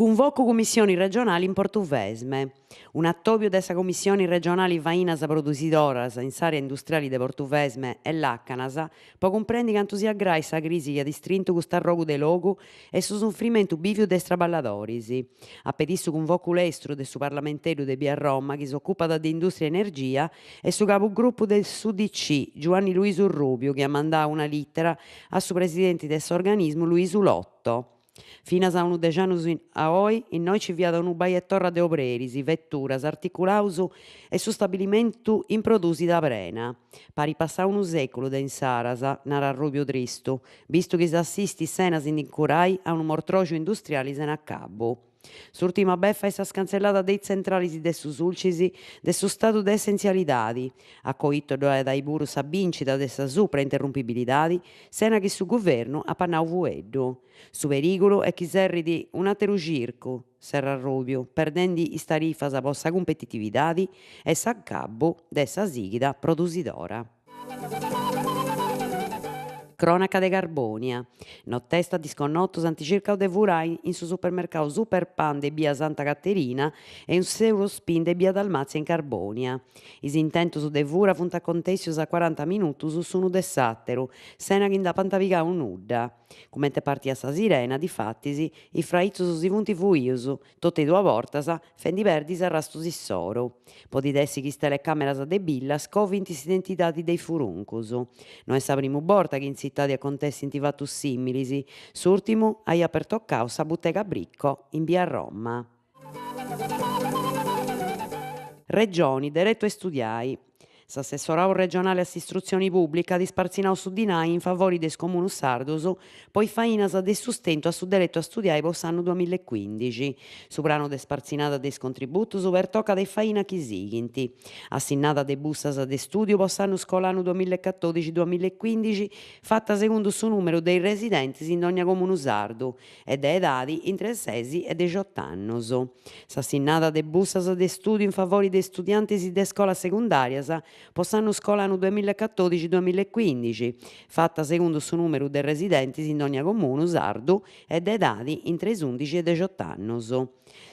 Cunvocu Cummissioni regionali in Portuvesme. Un'atòbiu de sa Cummissioni regionali Fainas produsidoras in s'àrea industriali de Portuvesme e làcanas po cumprendi cantu siat grai sa crisi chi at istrintu cust'arrogu de logu e su sunfrimentu bìviu de is traballadoris. A pedì su cunvocu lestru de su parlamenteddu de bia Roma chi s'ocupat de indùstria e energia e su cabugrupu de s'UDC, Giuanni Luisu Rubiu chi at mandau una lìtera a su presidenti de s'organismu Luisu Lotto. Finas a unu dex'annus a oi, innoi ci fiat unu bai e torra de obreris, veturas, articulaus e su stabilimentu in prodùsida prena. Parit passau unu sèculu de insaras, narat Rubiu tristu, bistu chi s'assistit sena si nd'incurai a unu mortroxu industriali sena acabu. S'ùrtima befa est sa scantzellada de is tzentralis de su Sulcis de su stadu de essentzialidadi. A coito ddoe at ai puru sa bìncida de sa supra-interrumpibilidadi sena chi su guvernu apat nau fueddu. Su perìgulu est chi serrit un'àteru circu, serrat Rubiu, perdendi is tarifas po sa cumpetitividadi e s'acabu de sa sighida produsidora. Crònaca de Carbònia. Notesta disconnotus ant circau de furai in su supermercau Superpan de bia Santa Caterina e in s'Eurospin de bia Dalmazia in Carbònia. Is intentus de fura funt acontèssius a cuaranta minutus s'unu de s'àteru, sena chi nd'apant pigau nudda. Cumenti partia sa sirena, difatis, is fraitzus si funt fuius, totu e duas bortas, fendi perdi is arrastus issoru. Podit essi chi is telecàmeras de billa scovint s'identidadi de is furuncus. No est sa primu borta chi in tzitadi acontessint fatus sìmilis, s'ùrtimu aiat pertocau sa butega Brico in bia Roma. Regioni, deretu a istudiai. S'assessorau regionali a s'istrutzioni pùblica at ispartzinau su dinai in favori de is comunus sardus po is fainas de sustentu a su deretu a studiai po s'annu duamilla-e-cuindixi. Su pranu de spartzinada de is contributus pertocat is fainas chi sighint, assinnada de bussas de stùdiu po s'annu scolanu duamilla-e-catòdixi duamilla-e-cuindixi fata segundu su nùmeru de is residentis in dònnia comunu sardu e de edadi intre ses e dexot'annus. S'assinnada de bussas de stùdiu in favori de istudiantis de scolas segundàrias po s'annu scolanu duamilla-e-catòdixi duamilla-e-cuindixi, fata segundu su nùmeru de residentis in dònnia comunu sardu e de edadi intre is undixi e dexot'annus.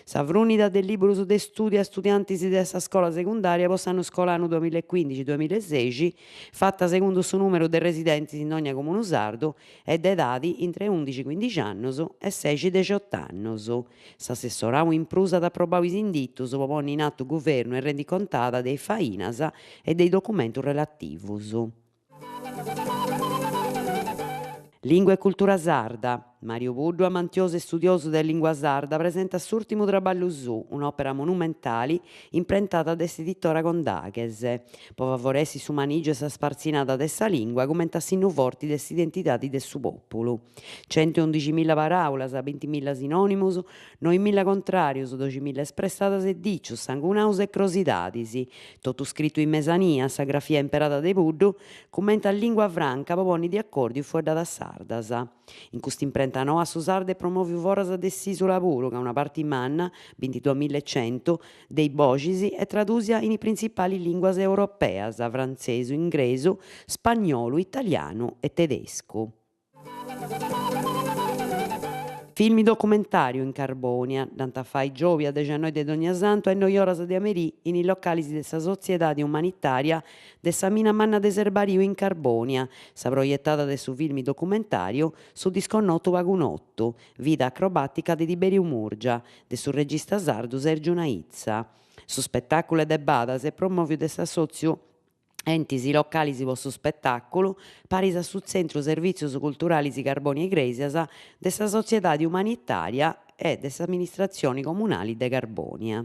Sa frunida de liburus de stùdiu a studiantis de sa scola segundària po s'annu scolanu duamilla-e-cuindixi duamilla-e-sexi, fata segundu su nùmeru de residentis in dònnia comunu sardu e de edadi intre undixi cuindixi annus e sexi dexot'annus. S'assessorau in prus at aprobau is inditus po ponni in atu guvernu e rendicontada de is fainas e de is documentus relativus. Lìngua e cultura sarda. Mario Puddu, amantiosu e studiosu de lìngua sarda, presentat s'ùrtimu traballu suu, un'òpera monumentali imprentada de s'editora Condaghes, po favoressi su manìgiu e sa spartzinada de sa lìngua cumenti a sinnu forti de s'identidadi de su pòpulu. Centuundiximilla paràulas, bintimilla sinònimus, noimilla contràrius, doximilla espressadas e dìcius, sangunaus e crosidadis, totu scritu in mesania, sa grafia imperada de Puddu, cumenti a lìngua franca po ponni di acòrdiu is fueddadas sardas. In custa imprenta noa su sardu est promòviu foras de s'ìsula puru ca una parti manna, bintiduamillaecentu, de is boxis est tradùsia in is printzipalis lìnguas europeas, frantzesu, ingresu, spagnolu, italianu e tedescu. Filmi documentàriu in Carbònia, dd'ant a fai giòbia dexannoi de Donniasantu a is noi oras de a merì in is localis de sa Sotziedadi Umanitària de sa Mina Manna de Serbariu in Carbònia, sa proietada de su filmi documentàriu Su disconnotu pagu notu, vida acrobàtica de Tiberiu Murgia, de su regista sardu Sergiu Naitza. Su spetàculu est de badas e promòviu de s'assòtziu Entis Localis po su Spetàculu, paris a su Tzentru Servìtzius Culturalis Carbònia Igrèsias de sa Sotziedadi Umanitària e de s'Amministratzioni Comunali de Carbònia.